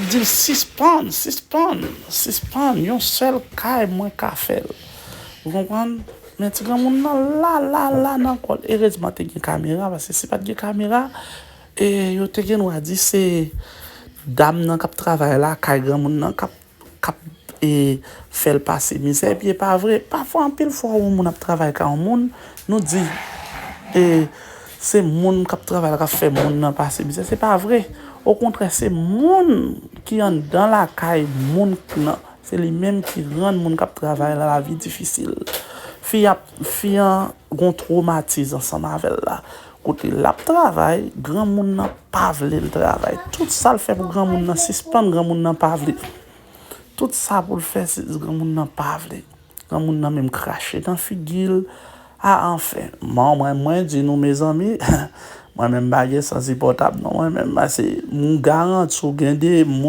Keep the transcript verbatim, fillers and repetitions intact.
di l, sispann, sispann, sispann, yon sèl kay mwen ka fè l. Ou konprann? Men ti granmoun nan la, la, la nan kò l. Erezman te gen kamera, paske si pa t gen kamera, e yo te gen dwa di se dam nan k ap travay la, kay granmoun nan k ap k ap e, fè l pase mizè, epi e pa vre. Pafwa, anpil fwa, yon moun ap travay ka yon moun, nou di e, se moun k ap travay la k ap fè moun nan pase mizè. Se pa vre. Okontrè, se moun ki anndan lakay moun nan, se li menm ki rann moun k ap travay la lavi difisil. Fi ap, fi an gon twomatiz ansanm avè l la. Kote l ap travay, granmoun nan pa vle l travay. Tout sa l fè pou granmoun nan sispann, granmoun nan pa vle. Tout sa pou l fè, si granmoun nan pa vle. Granmoun nan menm krache nan figi l. A, anfen, mwen, mwen, mwen di nou, mezanmi, mwen menm pa gen sans ipòtab, non, mwen menm, se, m garanti w, gen de moun